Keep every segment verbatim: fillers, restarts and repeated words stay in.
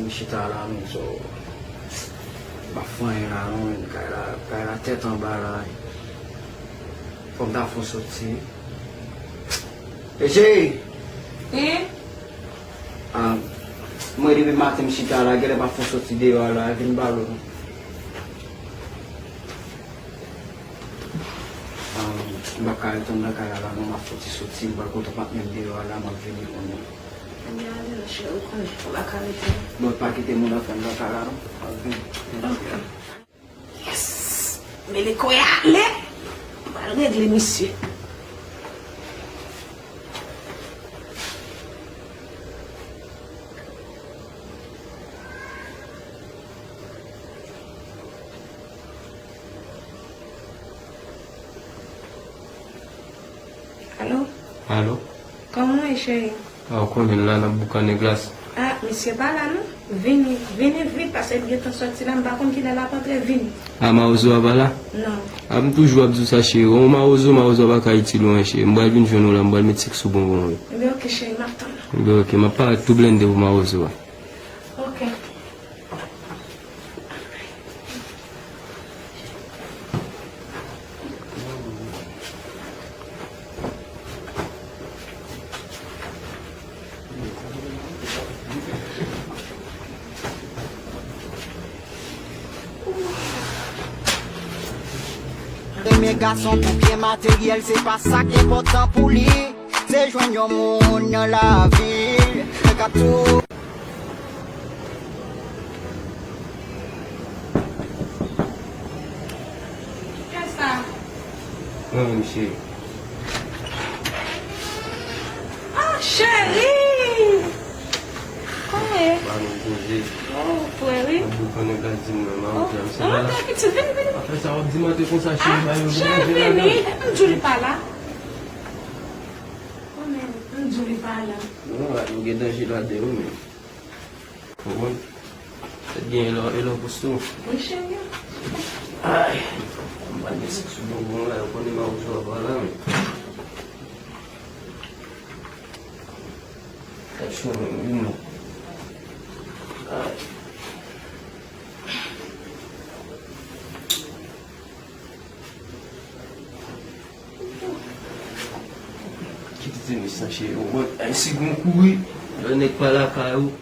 M chita la menm, so, m pa fè anyen la non, menm kay la, kay la tèt anba la. Fò m ta fè yon soti. E cheri! Wi? Ah, mwen depi maten m chita la, genlè m ap fè yon soti deyò a la, vin pale non. Ah, m p ap ka ret anndan kay la la non, m ap fè yon ti soti, m pral kote yon patnè m deyò a la, m ap vini kounye a. Ebyen ale non cheri, ou konnen, ou pa ka rete. Bon, pa kite moun antre anndan kay la non, m ap vini. Ok. Yes! Mele kò y ale! M pral regle misye. Alo? Alo? Kòman w ye, cheri? Ah, ou konnen n la, n ap boukannen glas. Ah, misye pa la non. Vini, vini vit, paske l gentan sòti la, m pa konn kilè l ap antre, vini. Ah, mawozo a pa la? Non. Ah, m toujou ap di w sa, cheri. Yon mawozo, mawozo a pa ka itil ou anyen, cheri. M pral vin jwenn ou la, m pral met sèks sou bonbon ou yo. Ebyen, ok, cheri, m ap tann ou. Ebyen, ok, m ap parèt tou blende pou mawozo a. Ok. Renmen gason pou byen materyèl, se pa sa k enpòtan pou li. Se jwenn yon moun nan lavi k ap tou. Kiyès sa? Mwen menm, cheri. Ah, cheri! Kòman w ye? Ba nou konje. Oh, frè, wi. Mwen boukannen glas di mwen, mwen, oh, mwen, se ah, la. Pitit, vini, vini. Apre sa, w ap di m antre konsa, cheri, ah, ba yo cheri, vini. M di w li pa la. Oh, men, m di w li pa la. Non, la, nou gen danje ladan, wi, men. Ou konprann? Pèt gen elò, elò pou sou. Wi, cheri. Ay, m pral gen sèks sou bonbon la, yo konnen mawozo a pa la, men. Tèt cho menm, wi, non. Ay. Kite tenis lan, cheri. Ou wè, ay, si gon kouri, lè nèg pa lakay ou.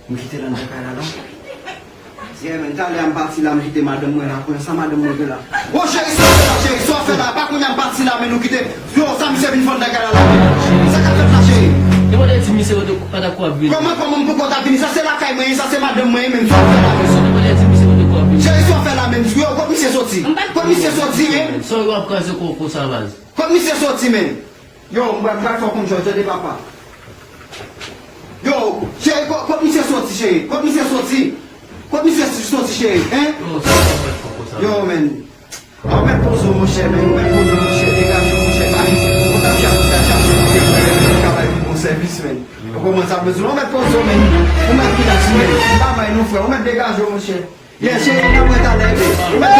M kite l anndan kay la non. Yeah, men, talè a m pati la, m kite madanm mwen la, kounye a sa madanm mwen gen la. Bon, cheri, sa w fè la, cheri, sa w fè la, pa kounye a m pati la, men nou kite. Yo, sa misye vin fè anndan kay la la, men. Sa k ap fèt la, cheri? E mwen te di misye yo te pa ta ko ap vini. Kòman, kòman m poko ta vini? Sa se lakay mwen ye, sa se madanm mwen ye, men sa w fè la, men. Misye te pa ta di misye yo te ko ap vini. Cheri, sa w fè la, men? Yo, kot misye soti? Kot misye soti, men? Sa w ap kraze ko, ko sa, baz? Kot misye soti, men? Yo, m pral, m pral fè w konn jòj, tande papa. Yo, cheri, ko-, kot misye soti, cheri? Kot misye soti? Kot misye soti, cheri, en? Yo, sa w ap fè konsa. Yo, men. An mèt poze w, monchè, men, ou mèt poze w, monchè, degaje w, monchè, pa vin. Ou t ap chache, ou t ap chache, ou te fè, ou ka bay pi bon sèvis, men. Ou konprann sa m bezwen? Ou mèt poze w, men. Ou mèt rilaks, men. M pa bay non, frè. Ou mèt degaje w, monchè. Yeah, cheri, n ap wè talè, wi. Ou mèt